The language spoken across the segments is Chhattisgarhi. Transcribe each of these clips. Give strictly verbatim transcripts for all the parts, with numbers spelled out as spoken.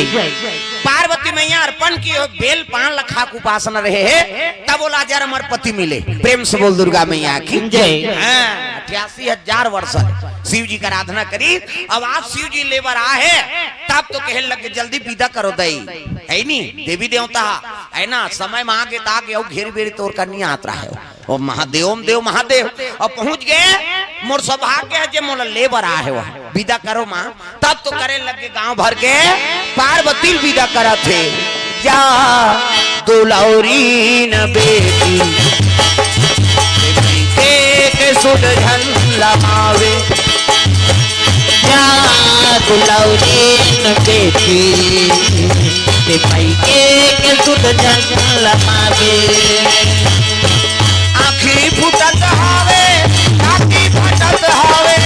पार्वती मैया अर्पण की हो, बेल पान लखा के उपासना रहे हे, तब बोला, "जर हमर पति मिले।" प्रेम से बोल दुर्गा मैया की जय। हाँ, अठासी हजार वर्ष शिव जी का आराधना करी। अब आज शिव जी लेबर आहे, तब तो कहे लगे, "जल्दी विदा करो दई।" है नी, देवी देवता है ना, समय में आगे ताके अउ घेर बेर तोर करनी आत रहे हो। ओ महादेव, ओम देव महादेव। अब पहुंच गए, मोर सौभाग्य है जे मोला लेबर आहे वह। विदा करो माँ। तब तो करे लगे गांव भर के पार्वती विदा करत हे। जा दुलौरी न बेटी, के, के सुध झन लमावे। जा दुलौरी न बेटी, ते मायके के सुध झन लमावे। आँखी फुटत हवे, छाती फटत हवे।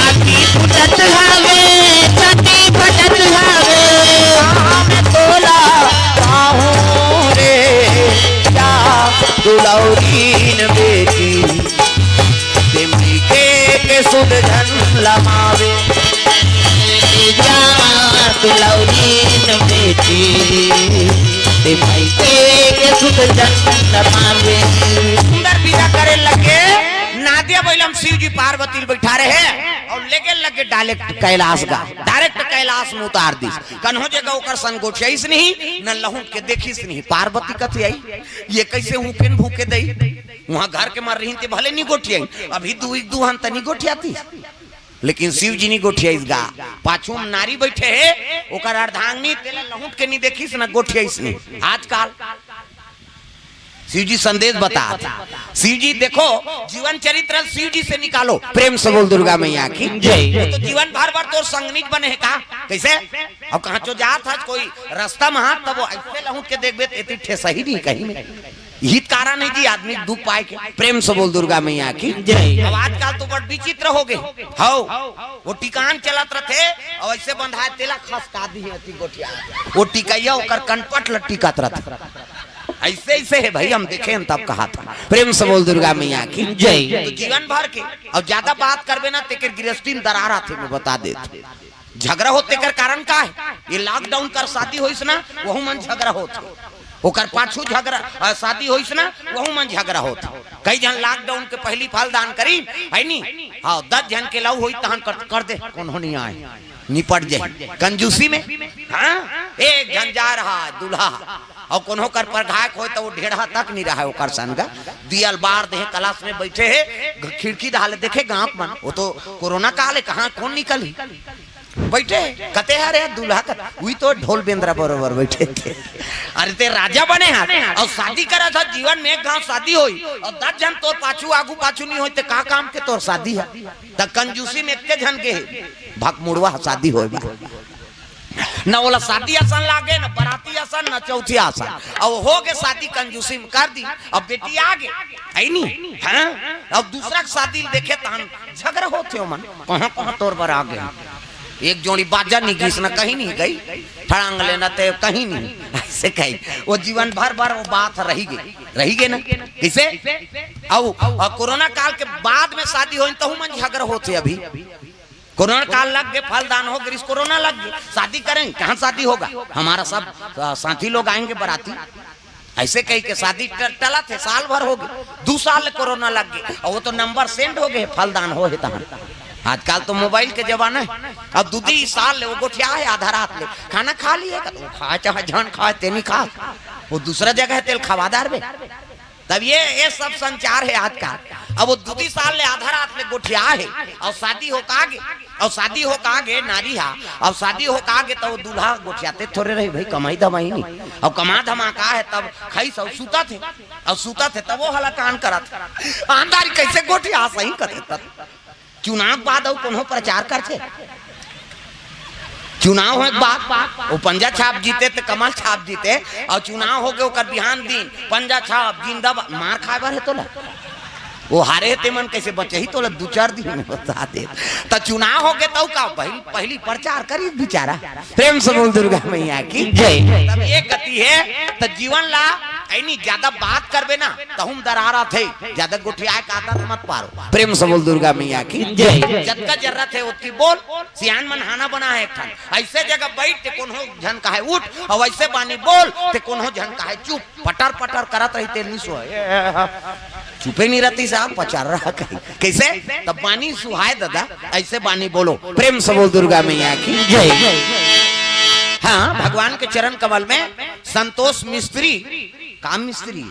आँखी फुटत हवे, छाती फटत हवे। कहाँ में तोला पाहूँ रे, जा दुलौरीन बेटी, ते मायके के सुध झन लमावे। जा दुलौरीन बेटी, ते मायके के सुध झन लमावे। सुंदर विदा करे लगे, नादिया बैलम शिव जी पार्वती ल बैठा रहे अउ लेगे लगे डायरेक्ट कैलाश गा, डायरेक्ट कैलाश में उतार दिस। कन्हो जगह ओकर सन गोठियाइस नहीं, न लहुट के देखिस नहीं। पार्वती कथी आई, ये कैसे हुकेन भूके दई? वहाँ घर के मर रही ते भले नहीं गोठियाई, अभी दू एक दू हन तनी गोठियाती। लेकिन शिव जी नहीं गोठियाइस गा। पाछू में नारी बैठे हे, ओकर अर्धांगिनी, तेला लहुट के नहीं देखिस, न गोठियाइस नहीं। आजकल शिव जी संदेश बता, शिव जी देखो, जीवन चरित्र शिव जी से निकालो। प्रेम से बोल दुर्गा मैया की जय। वो तो जीवन भर भर तोर संगनी बने हे का? कैसे? अब कहाँ चो जात हस कोई रास्ता में हाथ, तब वो ऐसे लहुट के देखबे त एती ठेसही नहीं कहीं में। यही कारण है जी आदमी के दुख पाए के। प्रेम से बोल दुर्गा मैया की जय। अब आजकल तो बड़ विचित्र हो गए। हौ, वो टिकान चलत रथे अउ ऐसे बंधाए तेला खसका दी है अति गोठिया। वो टिकैया ओकर कनपट ल टिकत रथे। ऐसे ऐसे है भाई, हम देखे हैं तब कहा था। प्रेम से बोल दुर्गा मैया की जय। तो जीवन भर के अउ ज्यादा बात करबे ना तेकर गृहस्थी में दरार आथे, मैं बता देत। झगड़ा होत तेकर कारण का है? ये लॉकडाउन कर शादी होइस ना, वहू मन झगड़ा होत हे। ओकर पाछू झगड़ा, अ, शादी होइस ना, वहू मन झगड़ा होत हे। कई झन लॉकडाउन के पहली फलदान करी, है नी? हाँ, दस झन के लव होई तहन कर, कर दे, कोनो नहीं आए, निपट जाए। कंजूसी में, हाँ, एक झन जा रहा है दूल्हा, अउ कोनो कर परघाय होय त वो ढेढ़ा तक नहीं रहा है ओकर सन गा। दियल बार देहे, कलास में बैठे हे, ग-, खिड़की डाले देखे गाँव मन, वो तो कोरोना काल है, कहाँ कौन निकली? बैठे, कते हरे दूल्हा का, उही तो ढोल बेंदरा बरोबर बैठे थे। अरे ते राजा बने हाथ, अउ शादी करा था, जीवन में एक गाँव शादी होई, अउ दस झन तोर पाछू आगू पाछू नहीं होई, ते का काम के तोर शादी है? त कंजूसी में एक झन के भकमुड़वा शादी होए बा। न ओला शादी असन लागे, न बराती असन, न चौथी असन। अब हो गे शादी कंजूसी में कर दी, अब बेटी आ गे, है नी? हाँ? अब दूसरा के शादी देखे तहन झगड़ा होथे ओमन, कहाँ कहाँ तोर बर आ गे। एक जोड़ी बाजा नहीं गीस, न कहीं नहीं गई, फड़ांग लेना ते कहीं नहीं, ऐसे कही। वो जीवन भर भर वो बात रही गे, रही गे ना। कैसे? अब, अब कोरोना काल के बाद में शादी होई, तहू मन झगड़ा होथे अभी। कोरोना काल लग गे, फलदान हो गिरिस, कोरोना लग गे, शादी करेंगे, कहाँ शादी होगा? हमारा सब, अ, साथी लोग आएंगे बराती। ऐसे कही के शादी ट-, टलत हे, साल भर हो गे, दू साल ले कोरोना लग गे, अउ वो तो नंबर सेंड हो गे, फलदान हो हे तहन। आजकल तो मोबाइल के जमाना है। अब दू दी साल ले वो गोठिया हे, आधा रात ले खाना खा लिए, वो खाए चाहे झन खाए, ते नहीं खा, वो दूसरा जगह तेल खवादार बे। तब ये, ये सब संचार है आज का। अब वो दू दी साल ले आधा रात ले गोठिया हे, अउ शादी हो का गे, अउ शादी हो का गे नारी हा, अउ शादी हो का गे, त वो दूल्हा गोठियाते थोरे रही भाई, कमाई धमाई नहीं। अउ कमा धमा का हे, तब खाई सब सुतत हे, अउ सुतत हे, तब वो हला कान करत। आंधारी कैसे गोठिया सही करे तब। चुनाव के बाद अउ कोनो प्रचार करथे? चुनाव होए के बाद वो पंजा छाप जीते त कमल छाप जीते, अउ चुनाव हो गे ओकर बिहान दिन पंजा छाप जिंदाबाद, मार खाए बर हे तोला। वो हारे हे ते मन कैसे बचे ही तोला, दू चार दिन में बता दे। त चुनाव हो गे तउ का पहली, पहली प्रचार करी बेचारा। प्रेम से बोल दुर्गा मैया की जय। तब ये गति हे, त जीवन ला ऐनी ज्यादा बात करबे ना, तहूं दरार आथे। ज्यादा गोठियाए के आदत मत पारो। प्रेम से बोल दुर्गा मैया की जय। जतका जरूरत हे, ओतकी बोल। सियान मन हाना बना हे एक ठन। ऐसे जगह बैठ ते कोनो झन कहे उठ, अउ ऐसे बानी बोल ते कोनो झन कहे चुप। पटर पटर करत रही, तेल नहीं सोए। चुपे नहीं रहती साहब, पचर रहा कहीं। कैसे? तब बानी सुहाए दादा, ऐसे बानी बोलो। प्रेम से बोल दुर्गा मैया की जय। हाँ, भगवान के चरण कमल में संतोष मिस्त्री, काम मिस्त्री,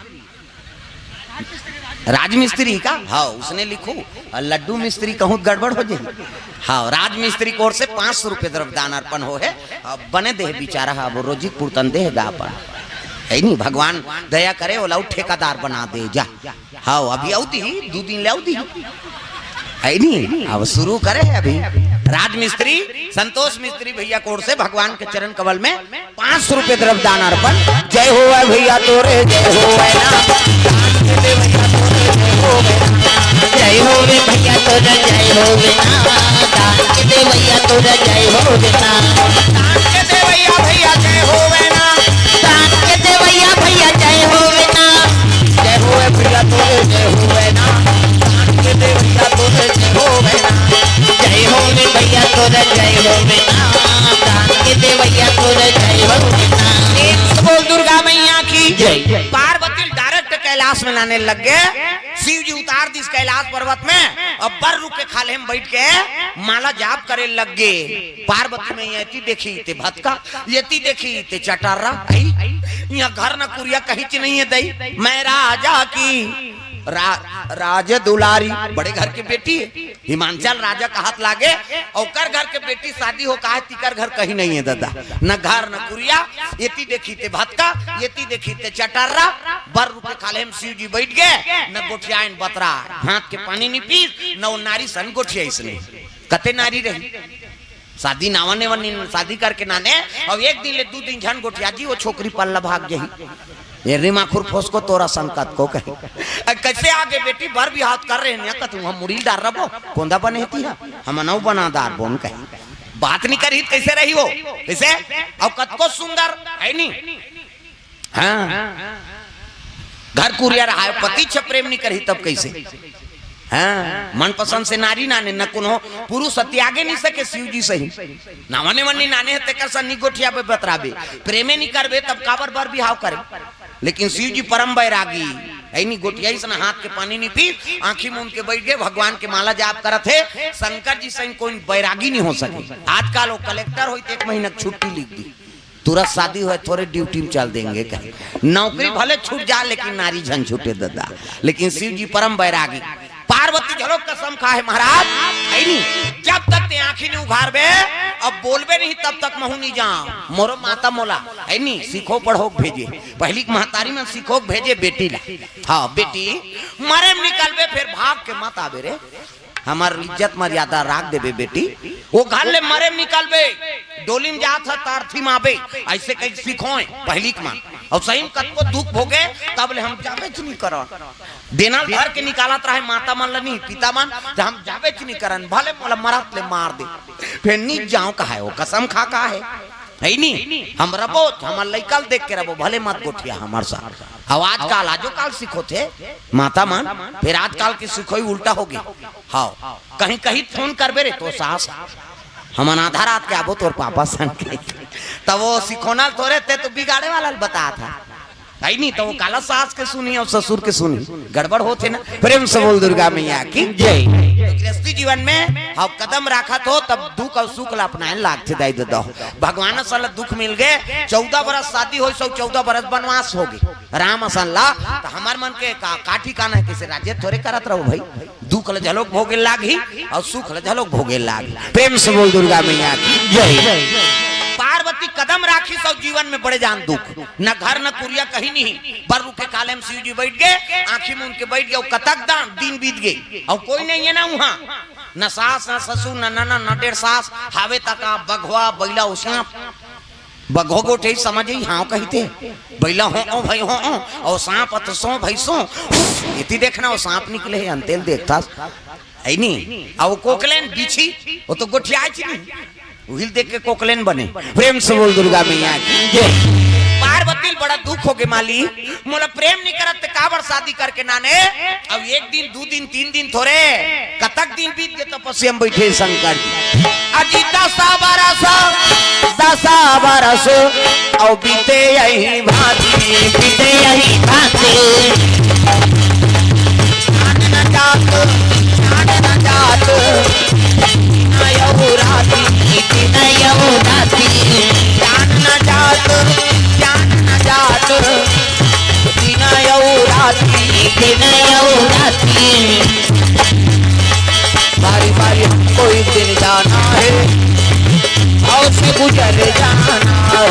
राजमिस्त्री का? हाँ, उसने लिखो, लड्डू मिस्त्री कहूँ त गड़बड़ हो जाही। हाँ, राजमिस्त्री की ओर से पाँच सौ रुपये द्रव्य दान अर्पण हो हे। अब बने देह बिचारा हे, अब रोजी पुरतन देह गा अपन। हे नहीं, भगवान दया करे, ओला अउ ठेकादार बना दे जा। हाँ, अभी अउ दिही, दू दिन ले अउ दिही। हे नहीं, अब शुरू करे हे अभी। राजमिस्त्री संतोष मिस्त्री भैया की ओर से भगवान के चरण कमल में पाँच सौ रुपये द्रव्य दान अर्पण। जय होवे भैया तोरे, जय होवे ना। दान के देवैया तोरे, जय होवे ना। जय होवे भैया तोरे, जय होवे ना। दान के देवैया तोरे, जय होवे ना। दान के देवैया भैया जय होवे ना। दान के देवैया भैया जय होवे ना। जय होवे भैया तोरे, जय होवे ना। दान के देवैया तोरे, जय होवे ना। जय होवे भैया तोरे, जय होवे ना। दान के देवैया तोरे, जय होवे ना। प्रेम से बोल दुर्गा मैया की जय। पार्वती डायरेक्ट कैलाश में लाने लग गे। शिव जी उतार दिस कैलाश पर्वत में, अउ बर रुख के खाल्हे में बैठ के माला जाप करे लग गे। पार्वती मैया एती देखी ते भतका, एती देखी ते चटर्रा। आई, इहाँ घर न कुरिया कहीं च नहीं हे दई। मैं राजा की रा-, राज दुलारी, बड़े घर के बेटी हे। हिमांचल राजा कहत लागे, ओकर घर के बेटी शादी हो काहे, तिकर घर कहीं नहीं हे दादा। न घर न कुरिया, एती देखी ते भतका, एती देखी ते चटर्रा। बर रुख के खाल्हे में शिव जी बैठ गे, न गोठियाइन बतरा, हाथ के पानी नहीं पीस, न वो नारी सन गोठियाइस नहीं। कते नारी रही, शादी नावा नेवा नी, शादी करके नाने, अउ एक दिन ले दू दिन झन गोठिया जी, वो छोकरी पल्ला भाग जाही। ये रिमाखुर फोसको तोरा संकत को कहे। अ, कैसे आगे बेटी बर बिहाव कर रहे हैं, कत हम मुड़ी डार रबो, कोंदा बने हती है, हम नौ बना दार बोन कहे। बात नहीं करी त कैसे रही वो, कैसे? अउ कतको सुंदर हे नहीं। हाँ, घर कुरिया रहा हे, पति छ प्रेम नहीं करही तब कैसे? हाँ, मनपसंद से नारी नाने, न कोनो पुरुष त्यागे नहीं सके शिव जी सही। नावा नेवा नी नाने हे, तेकर सन नहीं गोठियाबे बतराबे। प्रेमे नहीं करबे, तब काबर बर बिहाव करे? लेकिन शिव जी परम बैरागी, हे नहीं गोठियाइस न हाथ के पानी नहीं पीस, आँखी मूंद के बैठ गे, भगवान के माला जाप करत हे। शंकर जी सही कोई बैरागी नहीं हो सके। आजकल वो कलेक्टर होई त एक महीना के छुट्टी लिख दी। तुरंत शादी होय, थोरे ड्यूटी में चल देंगे कहे। नौकरी भले छूट जा, लेकिन नारी झन छूटे दादा। लेकिन शिव जी परम बैरागी। पार्वती झलोक कसम खाहे महाराज, हे नहीं, जब तक ते आँखी नहीं उघारबे, अब बोलबे नहीं, तब तक महूँ नहीं जाँव। मोरो माता मोला, हे नहीं, सीखो पढ़ो के भेजे। पहिली के महतारी मन सीखो के भेजे बेटी ला। हाँ, बेटी, मरे में निकलबे, फिर भाग के मत आबे रे। हमर इज्जत मर्यादा राख देबे बेटी। वो घर ले मरे में निकलबे, डोली में जात ह त अरथी म आबे, ऐसे कही सिखोय पहिली के मन। अउ सही में कतको दुख भोगे, तब ले हम जाबेच नहीं करन। देना धर के निकालत रहे माता मन ल नहीं, पिता मन, त हम जाबेच नहीं करन, भले मोला मरत ले मार दे, फेर नहीं जाँव कहाय, वो कसम खा कहाय। हे नहीं, हम रबो, हमर लइका ल देख के रबो, भले मत गोठिया हमर साथ। अउ आजकल, आजो काल सिखोथे माता मन, फेर आजकल के सिखोई उल्टा होगे। हाँ, कहीं कहीं फोन करबे रे तो सास, हमन आधा रात के आबो तोर पापा संग के। तब वो सिखोना ल थोरे, ते तो बिगाड़े वाला ल बतात हे। हे नहीं, त वो काला सास के सुनी अउ ससुर के सुनी, गड़बड़ होथे ना। प्रेम से बोल दुर्गा मैया की जय। तो गृहस्थी जीवन में हम कदम राखत हो, तब दुख अउ सुख ला अपनाए लागथे दाई ददा हो। भगवान असन ला दुख मिल गे, चौदह बरस शादी होइस अउ चौदह बरस बनवास होगे राम असन ला, त हमर मन के का, का ठिकाना हे, कइसे राज्य थोरे करत रहो भाई। दुख ल झलोक भोगे लागही अउ सुख ल झलोक भोगे लागही। प्रेम से बोल दुर्गा मैया की जय। पार्वती कदम राखिस अउ जीवन में बड़े जान दुख, न घर न कुरिया कहीं नहीं, बर रुख के खाल्हे में शिव जी बैठ गे, आँखी मूंद के बैठ गे, अउ कतक दान दिन बीत गे, अउ कोई नहीं हे ना उहाँ, न सास न ससुर न ननद न डेढ़ सास, हावे तक बघवा बइला उसना बघो गोठे समझ ही हाँ कहिथे। बइला हो ओ भाई हो ओ, अउ सांप अत सो भाई सो। एती देखना वो सांप निकले हे, अंतेल देखथस। हे नहीं, अउ कोकलेन बिछी, वो तो गोठियाच नहीं। उहिल देख के कोकलेन बने। प्रेम से बोल दुर्गा मैया की जय। पार्वती दिल बड़ा दुख होगे माली, मोला प्रेम नइ करत ते काबर शादी करके नाने? अब एक दिन, दू दिन, तीन दिन थोरे, कतक दिन बीत गे तपस्या में बइठे शंकर जी। अजी दसा बरस, दसा बरस, अउ बीते यही भांति, बीते यही भांति। जान न जात, जान न जात, दिन अउ राति, दिन अउ राति। जान न जात, जान न जात, दिन अउ राति, दिन अउ राति। बारी बारी हमको एक दिन जाना है, अउ से गुजर जाना है।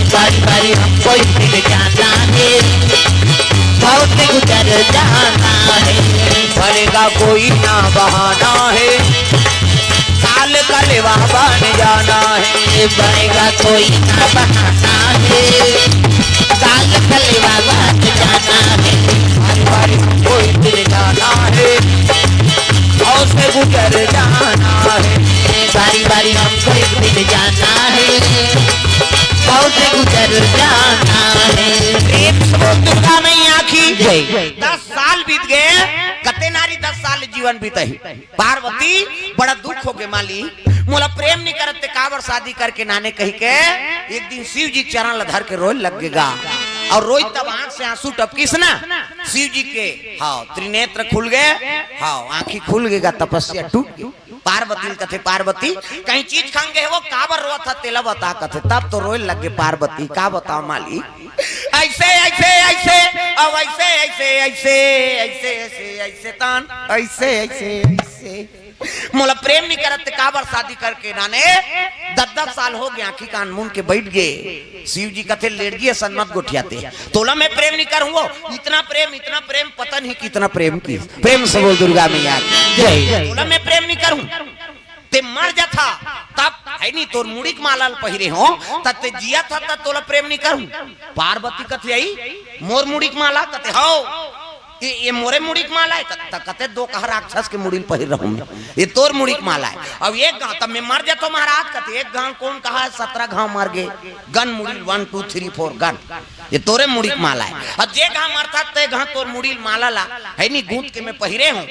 बारी बारी हमको एक दिन जाना है, अउ से गुजर जाना है। बनेगा कोई ना बहाना है, काल कलेवा बन जाना है। बनेगा कोई ना बहाना है, काल कलेवा बन जाना है। बारी बारी हमको एक दिन जाना है, अउ से गुजर जाना है। बारी बारी हमको एक दिन जाना है, अउ से गुजर जाना है। प्रेम से बोल दुर्गा मैया की जय। दस साल बीत गे, कते नारी दस साल जीवन बीतही। पार्वती बड़ा दुख होगे माली, मोला प्रेम नइ करत ते काबर शादी करके नाने कहिके एक दिन शिव जी के चरण ल धर के रोए लग गेगा। अउ रोई तब आंख से आंसू टपकिस ना, शिव जी के, हाँ, त्रिनेत्र खुल गे, हाँ, आंखी खुल गेगा, तपस्या टूट गे। पार्वती ल कथे, पार्वती, कहीं चीज खंगे हे वो, काबर रोवत ह, तेला बता, कथे। तब तो रोए लग गे पार्वती, का बताओ माली, ऐसे, ऐसे, ऐसे, अब ऐसे, ऐसे, ऐसे, ऐसे, ऐसे, ऐसे, तान, ऐसे, ऐसे, ऐसे। मोला प्रेम नइ करत ते काबर शादी करके नाने? दस दस साल होगे, आंखी कान मूंद के बइठ गे। शिव जी कथे, लेड़गी असन मत गोठियाते। तोला मैं प्रेम नइ करूं, वो इतना प्रेम, इतना प्रेम, पता नहीं कितना प्रेम की। प्रेम से बोल दुर्गा मैया की जय। तोला मैं प्रेम नइ करूं, ते मर जाथा, तब हे नी तोर मुड़ी के माला ल पहिरे हों, तब ते जियत हा, तब तोला प्रेम नइ करूं। पार्वती कथे, आई मोर मुड़ी के माला, कथे, हव, ये, ये मोरे मुड़ी के माला हे, त, त कथे, दो कहा राक्षस के मुड़ी ल पहिर रहूं मैं, ये तोर मुड़ी के माला हे। अब एक घांव, तब मैं मर जाथों महाराज, कथे, एक घांव कोन कहा हे, सतरा घांव मर गे, गन मुड़ी ल, वन टू थ्री फोर गन। ये तोरे मुड़ी के माला हे। अउ जे घांव मरथा, ते घांव तोर मुड़ी ल माला ला, हे नी, गूंथ के मैं पहिरे हों।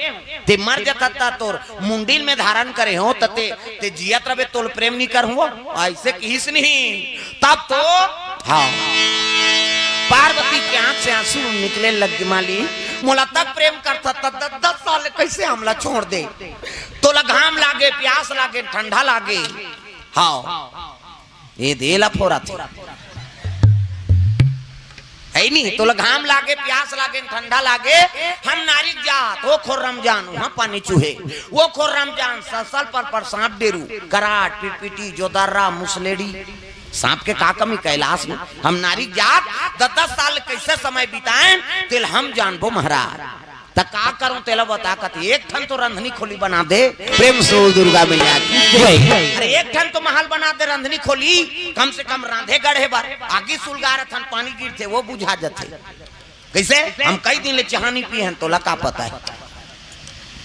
ते मर जाथा, त तोर मुंडी ल मैं धारण करे हों, त ते, ते जियत रबे, तोल प्रेम नइ करहूं। अइसे किहिस नहीं। तब तो, हाँ, पार्वती के आंख से आंसू निकले लग गे, माली, मोला तब प्रेम करथा, त दस दस साल कइसे हमला छोड़ दे? तोला घाम लागे, प्यास लागे, ठंडा लागे। हाँ। ये दे ला फोरत हे। हे नी, तोला घाम लागे, प्यास लागे, ठंडा लागे, हम नारी के जात, वो खोर रमजान, उहां पानी चूहे, वो खोर रमजान, ससल पर पर सांप डेरू, कराट, पिरपिटी, जोदर्रा, मुसलेड़ी, सांप के का कमी कैलाश में? हम नारी के जात, दस दस साल कइसे समय बिताएन, तेला हम जानबो महाराज। त का करूं तेला बता, कथे, एक ठन तो रंधनी खोली बना दे। प्रेम से बोल दुर्गा मैया की जय। अरे एक ठन तो महल बना दे रंधनी खोली, कम से कम रांधे गढ़े बर। आगी सुलगा रथन, पानी गिरथे, वो बुझा जथे। कइसे? हम कई दिन ले चाहा नइ पिए हन, तोला का पता हे?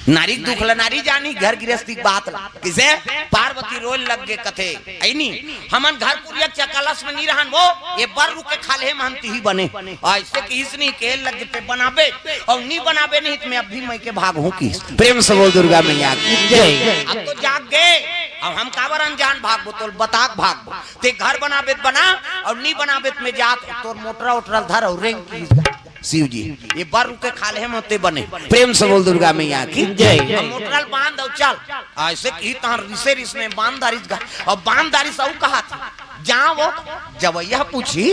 नारी के दुख ला नारी जानी, घर गिरस्ती के बात ला। कइसे? पार्वती रोए लग गे, कथे, अइनी, हमन घर कुरिया के चकलस में नइ रहन, वो ये बर रुख के खाल्हे म हम तिही बने। अइसे किहिस नहीं, कहे लग गे, ते बनाबे, अउ नइ बनाबे नहीं, त मैं अभी मइके भागहूं किहिस। प्रेम से बोल दुर्गा मैया की जय। अब तो जाग गे, अब हम काबर अनजान भागबो, तोल बता के भागबो। ते घर बनाबे त बना, अउ नइ बनाबे त मैं जात, तोर मोटरा ओटरा ल धर अउ रेंग किहिस। शिव जी, ये बर रुख के खाल्हे म ते बने। प्रेम से बोल दुर्गा मैया की जय। अब मोटरा ल बांध अउ चल। अइसे किहिस तहां रिसे रिस में बांध डारिस गा। अब बांध डारिस अउ कहाथे, जा वो जवइया पूछही,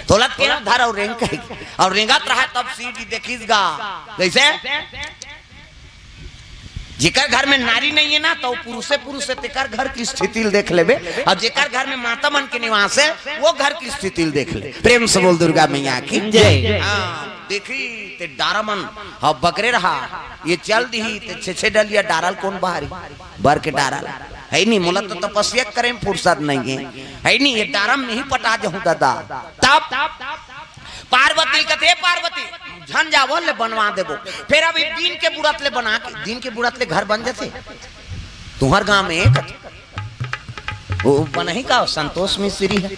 तोला तेला धर अउ रेंग कहिके। अउ रेंगत रहय तब शिव जी देखिस गा। कइसे? जेकर घर में नारी नइ हे ना, त वो पुरुषे पुरुष हे, तेकर घर के स्थिति ल देख लेबे। अउ जेकर घर में माता मन के निवास हे, वो घर के स्थिति ल देख ले। प्रेम से बोल दुर्गा मैया की जय। हाँ, देखही ते डारा मन, हाँ, बगरे रहा, ये चल दिही ते छे छे डलिया डारा ल कोन बहारही? बर के डारा ल। हे नी, मोला तो तपस्या करे में फुरसत नइ हे। हे नी, ये डारा म नहीं पटा जहूं ददा। तब पार्वती ल कथे, पार्वती, झन जावो, ले बनवा देबो। फेर अभी दिन के बुड़त ले बना के, दिन के बुड़त ले घर बन जथे। तुंहर गांव में एक वो बनही का, संतोष मिश्री हे।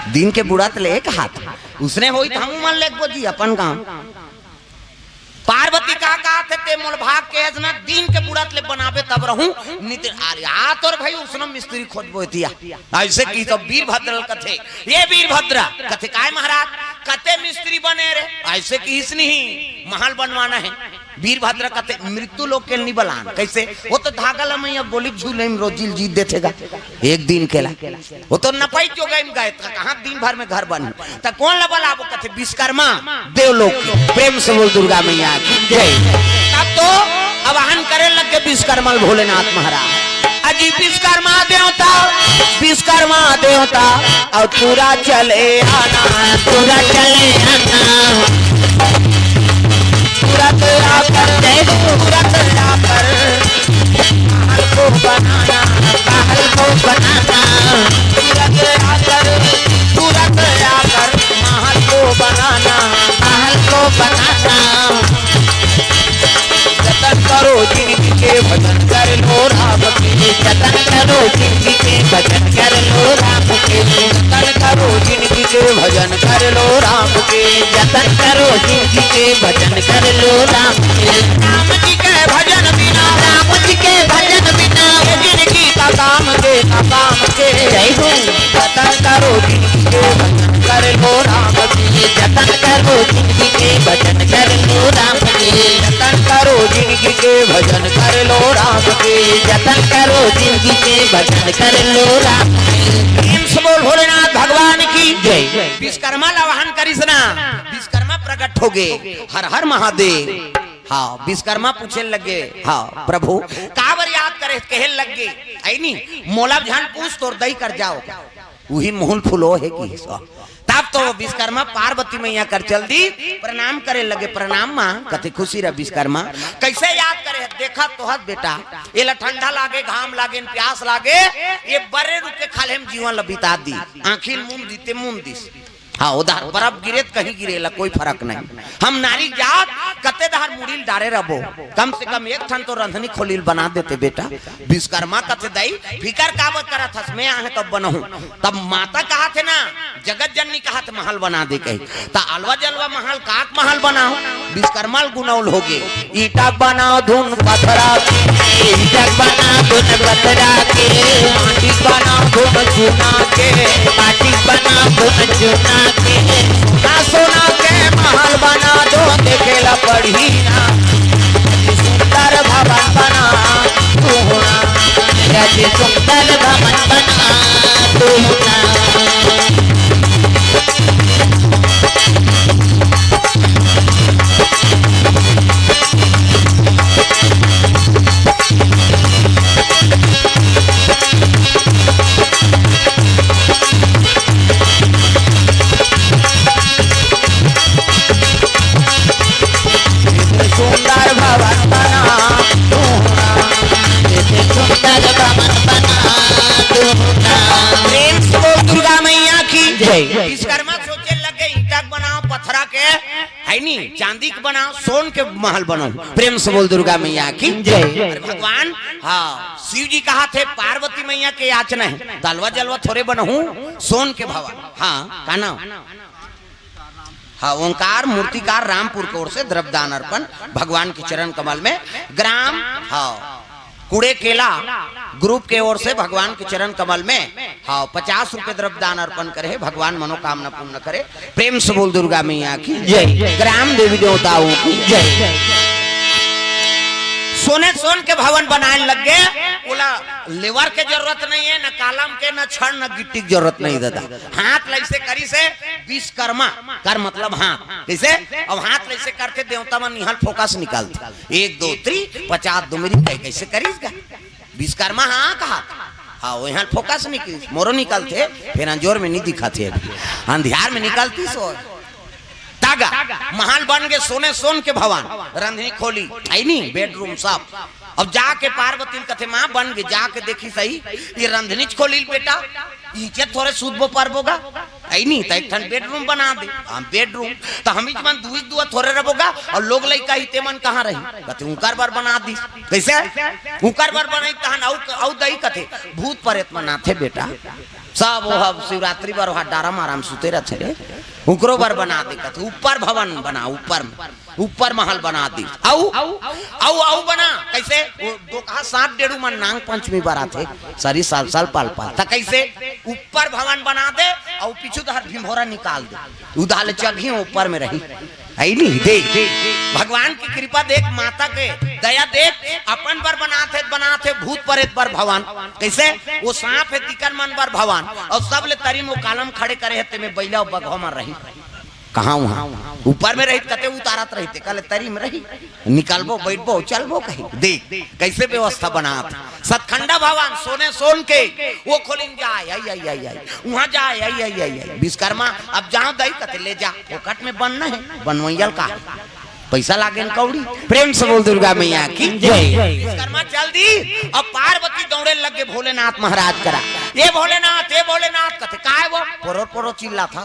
दिन के बुड़त ले एक हाथ, उसने होई त हमू मन लेगबो जी अपन गांव। पार्वती का कहत हे, ते मोल भाग के हस ना, दिन के बुड़त ले बनाबे तब रहूं, नित अरे आ तोर भाई उसने मिस्त्री खोजबो एतिया। अइसे किहिस त वीरभद्र ल कथे, ये वीरभद्र, कथे काय महाराज, कते मिस्त्री बने रे, अइसे किहिस नहीं, महल बनवाना हे। वीरभद्र कथे, मृत्यु लोक के ल नी बलान। कइसे? ओ तो धागा ल मइया गोली झूले में रोजी ल जीत देथे गा। एक दिन के ला। ओ तो नपई जोगई में गए, त कहाँ दिन भर में घर बनी। त कोन ल बलाबो? कथे, विश्वकर्मा देवलोक के। प्रेम से बोल दुर्गा मैया की जय। तब तो आवाहन करे लग गे विश्वकर्मा ल भोलेनाथ महाराज। अजी विश्वकर्मा देवता, विश्वकर्मा देवता, अउ टूरा चले आना, टूरा चले आना। तुरंत आकर, जय हो। तुरंत आकर महल को बनाना, महल को बनाना। तुरंत आकर, तुरंत आकर महल को बनाना, महल को बनाना। जतन करो जिनगी के भजन कर लो राम के। जतन करो जिनगी के भजन कर लो राम के। जतन करो जिनगी के भजन कर लो राम के। जतन करो जिनगी के भजन कर लो राम के। राम जी के भजन बिना, राम जी के भजन बिना, जिनगी का काम के, का काम के। जय हो। जतन करो जिनगी के भजन कर लो राम के। जतन करो जिनगी के भजन कर लो राम के। जतन करो जिनगी के भजन कर लो राम के। जतन करो जिनगी के भजन कर लो राम के। प्रेम से बोल भोलेनाथ भगवान की जय। विश्वकर्मा ल आवाहन करिस ना, विश्वकर्मा प्रकट हो गे। हर हर महादेव। हाँ, विश्वकर्मा पूछे लगे, हाँ प्रभु, काबर याद करे, कहे लगे, ऐ नी, मोला झन पूछ, तोर दई कर जाओ, उही मुहुल फुलो हे कि सो। तब तो विश्वकर्मा पार्वती मैया कर चल दी, प्रणाम करे लगे, प्रणाम माँ, कथे खुशी रह विश्वकर्मा, कैसे याद करे, देखा तो हस बेटा, एला ठंडा लागे, घाम लागे, प्यास लागे, ये बरे रुख के खाल्हे म जीवन ल बिता दी, आँखी ल मूंद दी, ते मूंद दिस। हाँ, उधार बरफ गिरे त कहीं गिरे ला, कोई फरक नहीं। हम नारी जात कते धार मुड़ी ल डारे रबो, कम से कम एक ठन तो रंधनी खोली ल बना देते बेटा। विश्वकर्मा कथे दई, फिकर काबर करत हस, मैं आहे तब बनहूं। तब माता कहत हे ना, जगत जननी कहत महल बना दे कही, त अलवा जलवा महल, काक महल बनाओ, विश्वकर्मा ल गुनौल हो गे। ईंटा बनाओ धुन पथरा के, ईंटा बनाओ धुन पथरा के, माटी बनाओ धुन चूना के, माटी बनाओ धुन चूना के, सोना सोना के महल बना दो, देखे ला पड़ही ना। अति सुंदर भवन बना तू ना, अति सुंदर भवन बना तू ना। सुंदर भवन बना तू ना, सुंदर भवन बना तू ना। प्रेम से बोल दुर्गा मैया की जय। विश्वकर्मा सोचे लगे, ईंटा के बनाओ, पथरा के, है नी, चांदी के बनाओ, सोन के महल बनाओ। प्रेम से बोल दुर्गा मैया की जय। अरे भगवान, हाँ, शिव जी कहत हे पार्वती मैया के याचना हे, त अलवा जलवा थोरे बनहूं, सोन के भवन। हाँ, का नाम? हाँ, ओंकार मूर्तिकार रामपुर के ओर से द्रव्य दान अर्पण भगवान के चरण कमल में। ग्राम, हाँ, कुड़े केला ग्रुप के ओर से भगवान के चरण कमल में, हाँ, पचास रुपए द्रव्य दान अर्पण करे हे। भगवान मनोकामना पूर्ण करे। प्रेम से बोल दुर्गा मैया की जय। ग्राम देवी देवताओं की जय। सोने सोन के भवन बनाए लग गे। ओला लेवर के जरूरत नहीं हे, न कालम के, न छड़, न गिट्टी के जरूरत नहीं दादा। हाथ ल अइसे करिस हे विश्वकर्मा, कर मतलब हाथ। कइसे? अब हाथ ल अइसे करथे, देवता मन इहाँ फोकस निकालथे। एक, दो, three, पचास, दो मेरी कह, कइसे करिस गा? विश्वकर्मा हाँ कहा। हाँ, वो इहाँ फोकस निकलिस, मोरो निकलथे, फेर अंजोर में नहीं दिखाथे अभी। अंधियार में निकलतिस। त गा, महल बन गे सोने सोन के भवन, रंधनी खोली, है नी, बेडरूम सब। अब जाके पार्वती ल कथे, माँ बन गे, जाके देखिस हे, ये रंधनीच खोली ल बेटा, इहिंचे थोरे सूतबो परबो गा, है नी, त एक ठन बेडरूम बना दे। हाँ, बेडरूम, त हमीच मन दुई दुआ थोरे रबो गा, अउ लोग लइका ही ते मन कहाँ रही? कथे, उंकर बर बना दिस। कइसे? उंकर बर बनाई, तहन अउ, अउ दई कथे, भूत परेत मन आथे बेटा। सब वो शिवरात्रि बर वहाँ डारा मारा म सुते रथे रे। उकरो बर बना दे कथे, ऊपर भवन बना, ऊपर में, ऊपर महल बना दे। अउ, अउ, अउ बना, कैसे? वो दो कहा सात डेढ़ू मन नांग पंचमी बर आथे, सरी साल साल पाल पाल। त कैसे? ऊपर भवन बना दे, अउ पीछू तहर भिंभोरा निकाल दे। उधाले चघी ऊपर में रही। है नी? देख, भगवान की कृपा देख, माता के दया देख, अपन बर बनात हे, बनात हे, भूत प्रेत बर भवन। कैसे? वो सांप हे, तिकर मन बर भवन। अउ सब ले तरी म वो कालम खड़े करे हे, तेमे बइला अउ बघवा मन रही। कहाँ वहाँ? ऊपर में रही, कते उतारत रही, ते कहले तरी में रही। निकलबो, बैठबो, चलबो कहीं। देख, कैसे व्यवस्था बनात। सतखंडा भवन, सोने सोन के, वो खोलिन जाय, आई, आई, आई, आई। वहाँ जाय, आई, आई, आई, आई। विश्वकर्मा, अब जाओ दाई, कते ले जा। फोकट में बनना है, बनवैया ल का है? पैसा लागे न कौड़ी। प्रेम से बोल दुर्गा मैया की जय। विश्वकर्मा चल दी। अब पार्वती दौड़े लगे भोलेनाथ महाराज करा, "ये भोलेनाथ, ये भोलेनाथ।" कथे, "काय वो?" पोरो पोरो चिल्लात हे।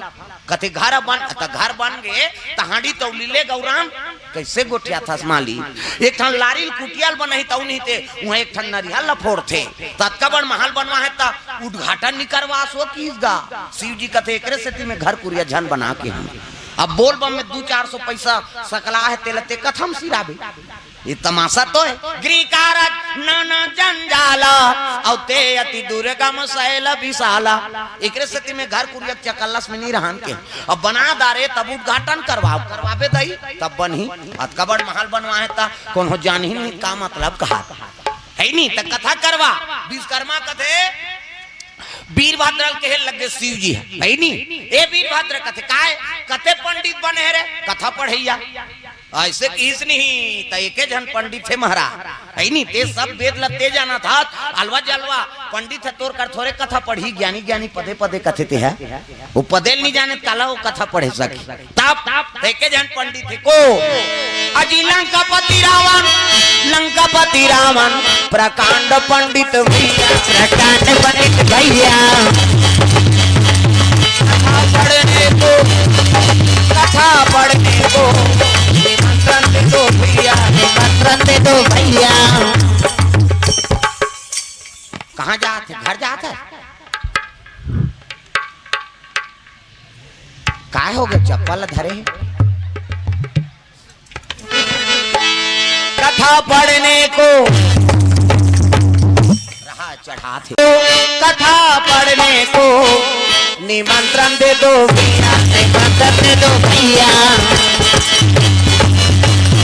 कथे, "घर बन, त घर बन गे, त हांडी तौली ले गौराम।" कैसे गोठियाथस मालिक? एक ठन लारी ल कुटिया ल बनही तौ नहीं ते, उहाँ एक ठन नरिहा ल फोड़थे। त अतका बड़ महल बनवा हे त उद्घाटन नी करवास वो किस गा। शिव जी कथे, "एकरे सेती में घर कुरिया झन बना के हन।" अब बोल बम में दू चार सौ पैसा सकला हे, तेला ते कथम सिराबे। ये तमाशा तो है। गृह कारज नाना जंजाला, अउ ते अति दुर्गम शैल विशाला। एकरे सेती में घर कुरिया के चकल्लस में नी रहन के। अब बना डारे तब उद्घाटन करवाओ, करवाबे दई तब बनही। अतका बड़ महल बनवा हे त कोनो जानही नहीं का मतलब कहा। है नी? त कथा करवा। विश्वकर्मा कथे, वीरभद्र ल कहे लगे शिव जी हे, है नी? "ए वीरभद्र," कथे, "काय?" कथे, "पंडित बने हे रे, कथा पढ़ैया।" ऐसे किस नहीं, त एके झन पंडित हे महाराज, है नी? ते सब वेद ल ते जानत हस, अलवा जलवा पंडित हे, तोर कर थोरे कथा पढ़ही, ज्ञानी ज्ञानी पदे पदे कथे ते हे। वो पदे ल नी जाने, काला वो कथा पढ़े सकी। तब, तब एके झन पंडित हे को। अजी लंकापति रावण, लंकापति रावण, प्रकांड पंडित भैया, प्रकांड पंडित भैया। कथा पढ़ने को, कथा पढ़ने को, निमंत्रण दे दो भैया, निमंत्रण दे दो भैया। कहाँ जात हे? घर जात हे? काय हो गे? चप्पल धरे हे। कथा पढ़ने को रहा चढ़ात हे। कथा पढ़ने को निमंत्रण दे दो भैया, निमंत्रण दे दो भैया।